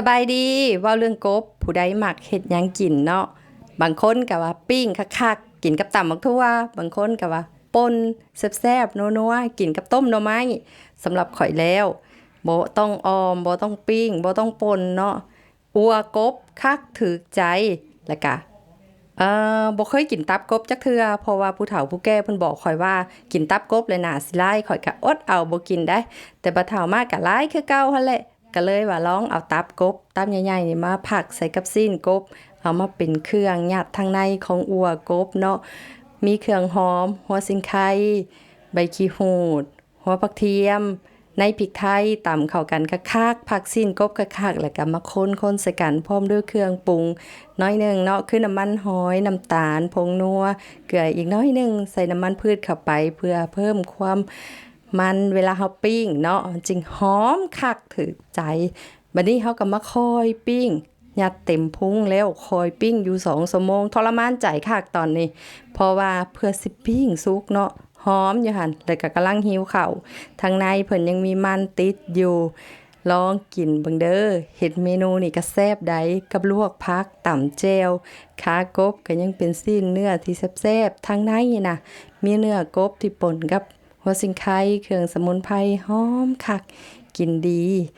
ສະບາຍດີ ເວົ້າເລື່ອງກົບ ຜູ້ໃດມັກເຮັດຫຍັງກິນເນາະ? ບາງຄົນກໍວ່າປີ້ງຄັກໆ ກິນກັບຕຳບັກຖົ່ວ, ບາງຄົນກໍວ່າປົ່ນແຊບໆ ນົວໆ ກິນກັບຕົ້ມໜໍ່ໄມ້. ສຳລັບຂ້ອຍແລ້ວ ບໍ່ຕ້ອງອ່ອມ, ບໍ່ຕ້ອງປີ້ງ, ບໍ່ຕ້ອງປົ່ນເນາະ, ອົ່ວກົບຄັກຖືກໃຈ. ແລ້ວກະ ເອີ ບໍ່ເຄີຍກິນຕັບກົບຈັກເທື່ອ ເພາະວ່າຜູ້ເຖົ້າຜູ້ແກ່ເພິ່ນບອກຂ້ອຍວ່າ ກິນຕັບກົບແລ້ວໜ້າຊິລາຍ, ຂ້ອຍກະອົດເອົາບໍ່ກິນໄດ໋. ແຕ່ບັດເຖົ້າມາກະລາຍຄືເກົ່າຫັ້ນແຫຼະ. ກໍເລີຍວ່າລອງເອົາຕັບກົບ ຕັບໃຫຍ່ໆນີ້ມາພັກໃສ່ກັບຊີ້ນກົບ, ເອົາມາເປັນເຄື່ອງຍັດທາງໃນຂອງອົ່ວກົບເນາະ. ມີເຄື່ອງຫອມ, ຫົວສີໄຄ, ໃບຂີ້ຫູດ, ຫົວຜັກທຽມ, ໃນພິກໄທ, ຕຳເຂົ້າກັນຄັກໆ, ພັກຊີ້ນກົບຄັກໆ ແລ້ວກໍມາຄົນໆໃສ່ກັນ ພ້ອມດ້ວຍເຄື່ອງປຸງໜ້ອຍໜຶ່ງເນາະ ຄືນ້ຳມັນຫອຍ, ນ້ຳຕານ, ຜົງນົວ, ເກືອອີກໜ້ອຍໜຶ່ງ, ໃສ່ນ້ຳມັນພືດເຂົ້າໄປ ເພື່ອເພີ່ມຄວາມ ມັນເວລາເຮົາປີ້ງເນາະ ມັນຈຶ່ງຫອມຄັກຖືກໃຈ. ບັດນີ້ເຮົາກໍມາຄອຍປີ້ງ ຍັດເຕັມພຸງແລ້ວ ຄອຍປີ້ງຢູ່ສອງຊົ່ວໂມງ ທໍລະມານໃຈຄັກຕອນນີ້ ເພາະວ່າເພື່ອຊິປີ້ງສຸກເນາະ ຫອມຢູ່ຫັ້ນ ແລ້ວກໍກຳລັງຫິວເຂົ້າ ທາງໃນເພິ່ນຍັງມີມັນຕິດຢູ່. ລອງກິນເບິ່ງເດີ ເຮັດເມນູນີ້ກໍແຊບໃດ໋ ກັບລວກຜັກ ຕຳແຈ່ວ ຂາກົບກໍຍັງເປັນຊີ້ນເນື້ອທີ່ແຊບໆ ທາງໃນນີ້ນະ ມີເນື້ອກົບທີ່ປົ່ນກັບ ຫົວສີໄຄ ເຄື່ອງສະໝຸນໄພ ຫອມຄັກ ກິນດີ